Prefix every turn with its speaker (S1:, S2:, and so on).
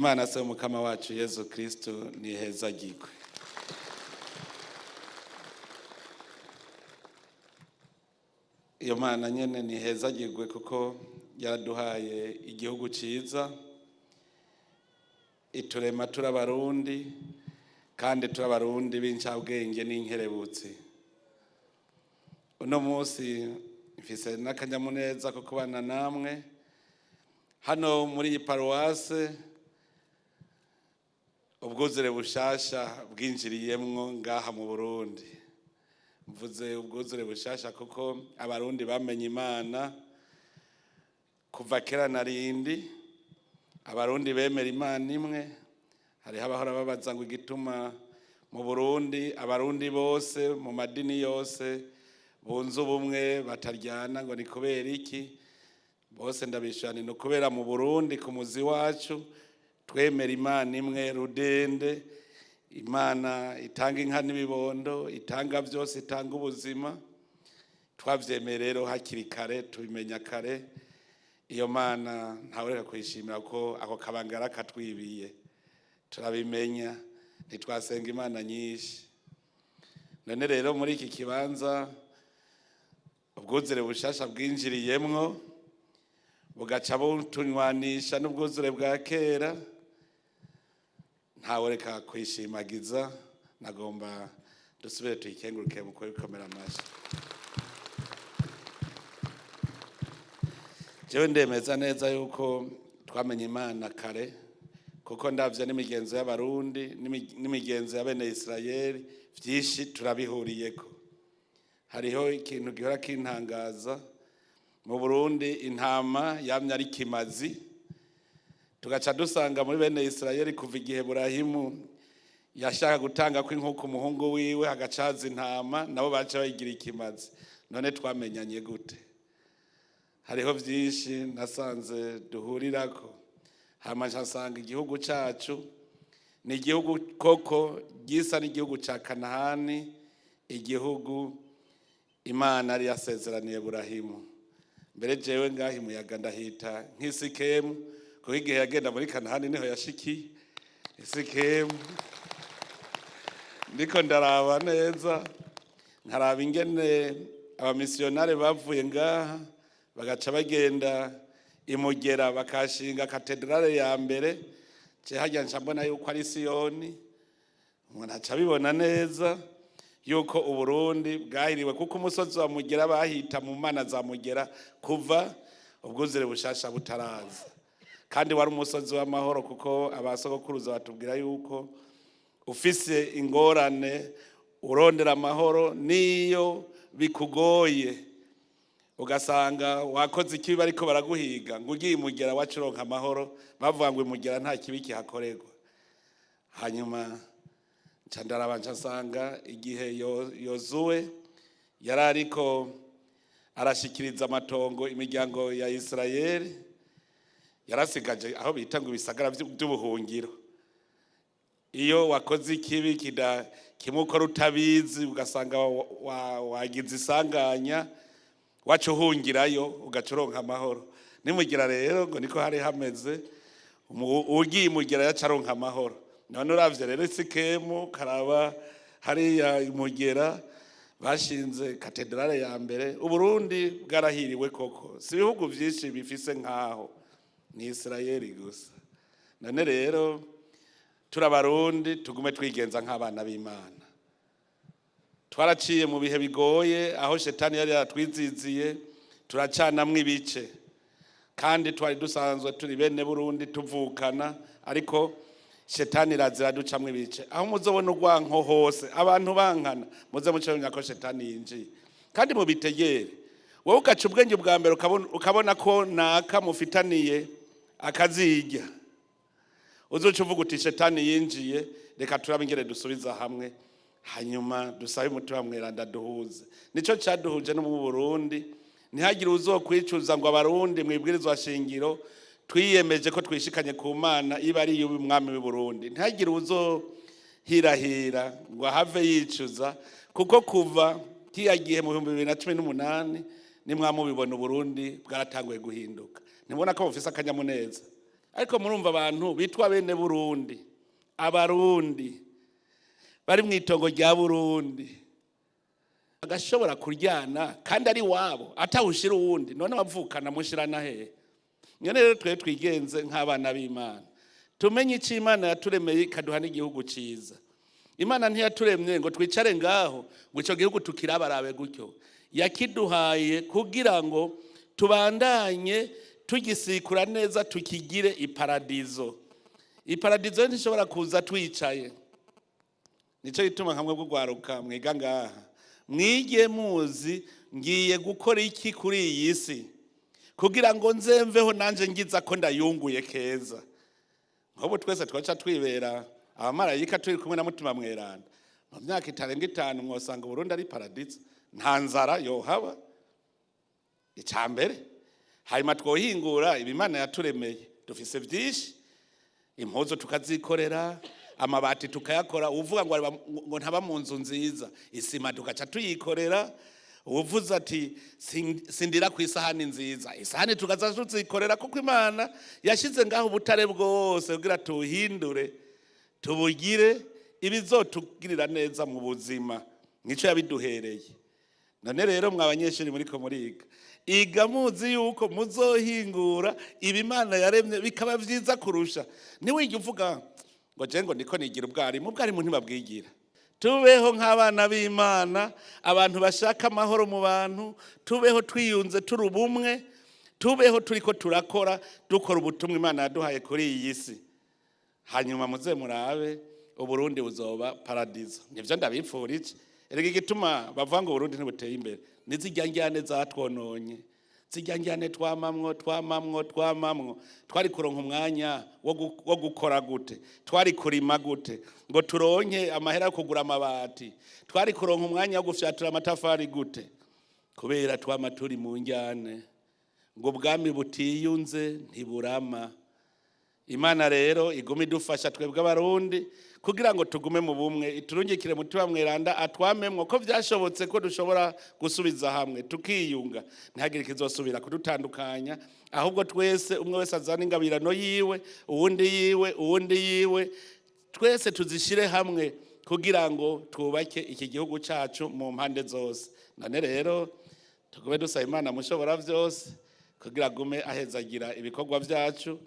S1: Imana se Umukama wacu Yezu Kristo nihezagirwe. Iyo Mana nyene nihezagirwe kuko yaraduhaye igihugu ciza, iturema turi Abarundi, kandi turi Abarundi b'incabwenge n'inkerebutsi. Uno munsi mfise n'akanyamuneza ko kubana namwe hano muri iyi paruwase ubwuzure bushasha bwinjiriyemwo ngaha mu Burundi. Mvuze ubwuzure bushasha kuko Abarundi bamenye Imana kuva kera na rindi. Abarundi bemera Imana imwe. Hariho abahora babaza ngo igituma mu Burundi Abarundi bose mu madini yose bunze ubumwe bataryana, ngo ni kubera iki? Bose ndabishura ni ukubera mu Burundi ku muzi wacu twemera Imana imwe rudende, Imana itanga inka n'ibibondo, itanga byose, itanga ubuzima. Twavyemeye rero hakiri kare, tubimenya kare. Iyo Mana ntawureka kuyishimira ko ako kabanga yarakatwibiye, turabimenya, ntitwasenga imana nyinshi. None rero muri iki kibanza ubwuzure bushasha bwinjiriyemwo bugaca butunywanisha n'ubwuzure bwa kera, ntawureka kuyishimagiza. Nagomba dusubire tuyikenguruke mu kubikomera amashyi. Jewe ndemeza neza yuko twamenye Imana kare, kuko ndavye n'imigenzo y'Abarundi n'imigenzo ya bene Isirayeli, vyinshi turabihuriyeko. Hariho ikintu gihora kintangaza mu Burundi: intama yamye ari kimazi, tugaca dusanga muri bene Isirayeli kuva igihe Burahimu yashaka gutanga ko inkuku umuhungu wiwe hagacaza intama, nabo baca bayigira ikimazi. None twamenyanye gute? Hariho byinshi nasanze duhurirako. Hama nsanga igihugu cacu ni igihugu koko gisa n'igihugu ca Kanahani, igihugu Imana yari yasezeraniye Burahimu. Mbere jewe ngaha imuyaga ndahita nk'isikemu, kuko igihe yagenda muri Kanahani niho yashikiye Isikemu. Ndiko ndaraba neza, nkaraba ingene abamisiyonari bavuye ngaha bagaca bagenda imugera bakashinga katedrale ya mbere. Je harya nca mbona yuko ari Siyoni. Umuntu aca abibona neza yuko Uburundi bwahiriwe, kuko umusozi wa Mugera bahita mu mana za Mugera kuva ubwuzure bushasha butaraza, kandi wari umusozi w'amahoro, kuko abasogokuruza batubwira yuko ufise ingorane urondera amahoro, niyo bikugoye ugasanga wakoze ikibi bariko baraguhiga, ngo ugiye imugera wacu uronka amahoro. Bavuga ngo imugera nta kibi kihakorerwa. Hanyuma nca ndaraba, nca nsanga igihe Yozuwe yari ariko arashikiriza amatongo imiryango ya Isirayeli, yarasigaje aho bita ngo ibisagara vy'ubuhungiro. Iyo wakoze ikibi kida kimwe ukora utabizi, ugasanga wagize isanganya, waca uhungirayo ugaca uronka amahoro. Nimugira rero ngo niko hari hameze, ugiye imugera yaca aronka amahoro. None uravye rero Isikemu, karaba hariya imugera bashinze katedrale ya mbere. Uburundi bwarahiriwe koko, si ibihugu vyinshi bifise nkaho, ni Isirayeli gusa. None rero turi Abarundi, tugume twigenza nk'abana b'Imana. Twaraciye mu bihe bigoye aho shetani yari yaratwiziziye, turacanamwo ibice, kandi twari dusanzwe turi bene Burundi tuvukana, ariko shetani irazira ducamwo ibice. Aho muzobona urwanko hose, abantu bankana, muze muce mumenya ko shetani yinjiye, kandi mubitegere. Wowe ugaca ubwenge bwa mbere ukabona ko naka mufitaniye akazirya, uzoca uvuga uti shetani yinjiye, reka turabe ingene dusubiza hamwe, hanyuma dusabe umutima mweranda duhuze. Nico caduhuje no mu Burundi. Ntihagire uzokwicuza ngo Abarundi mwibwirizwa shingiro twiyemeje ko twishikanye ku Mana iba ari iy'umwami w'i Burundi. Ntihagire uzohirahira ngo ahave yicuza, kuko kuva kiya gihe mu 2018 nimwamubibona, Uburundi bwaratanguye guhinduka. Ntibona ko bufise akanyamuneza. Ariko murumva abantu bitwa bene Burundi, Abarundi bari mu itongo rya Burundi, bagashobora kuryana kandi ari wabo, atawushira uwundi. None bavukana mushirana hehe? None rero twe twigenze nk'abana b'Imana, tumenye icyo Imana yaturemeye, ikaduha n'igihugu cyiza. Imana ntiyaturemye ngo twicare ngaho ngo icyo gihugu tukirabarabe gutyo. Yakiduhaye kugira ngo tubandanye tugisikura neza, tukigire iparadizo. Iparadizo ntishobora kuza twicaye. Nicyo gituma nkamwe bwo mwiga ngaha, mwige muzi: ngiye gukora iki kuri iyi si kugira ngo nzemveho nanjye ngiza ko ndayunguye keza? Nk'ubu twese twaca twibera abamarayika turi kumwe na Mutima Mweranda, mu myaka itarenga 5 mwosanga Uburundi ari paradizo, nta nzara yohaba. Icya mbere, hanyuma twohingura ibimana yaturemeye. Dufise byinshi: impuzu tukazikorera, amabati tukayakora. Uvuga ngo ngo ntaba mu nzu nziza, isima tugaca tuyikorera. Uvuze ati sindira ku isahani nziza, isahani tukaza tuzikorera, kuko Imana yashyize ngaho ubutare bwose kugira tuwuhindure, tubugire ibizotugirira neza mu buzima. Nicyo yabiduhereye. None rero mwa banyeshuri muriko muriga, iga muzi yuko muzohingura ibimana yaremye bikaba vyiza kurusha. Ntiwige uvuga ngo je ngo niko nigira ubwarimu. Ubwarimu ntibabwigira. Tubeho nk'abana b'Imana, abantu bashaka amahoro mu bantu. Tubeho twiyunze, turi ubumwe. Tubeho turiko turakora, dukora ubutumwa Imana yaduhaye kuri iyi si. Hanyuma muze murabe, Uburundi buzoba paradizo. Nivyo ndabipfurije. Erega igituma bavuga ngo Uburundi ntibuteye imbere ni zirya njyane zatwononye, zirya njyane twamamwo, twamamwo, twamamwo. Twari kuronka umwanya wo gukora gute? Twari kurima gute ngo turonke amahera yo kugura amabati? Twari kuronka umwanya wo gufyatura amatafari gute? Kubera twama turi mu njyane. Ngo ubwami butiyunze ntiburama. Imana rero igume idufasha twebwe Abarundi kugira ngo tugume mu bumwe, iturungikire Mutima Mweranda atwamemwo ko vyashobotse ko dushobora gusubiza hamwe, tukiyunga, ntihagire ikizosubira kudutandukanya. Ahubwo twese, umwe wese azana ingabirano yiwe, uwundi yiwe, uwundi yiwe, twese tuzishire hamwe kugira ngo twubake iki gihugu cacu mu mpande zose. None rero tugume dusaba Imana Mushobora byose kugira agume ahezagira ibikorwa vyacu.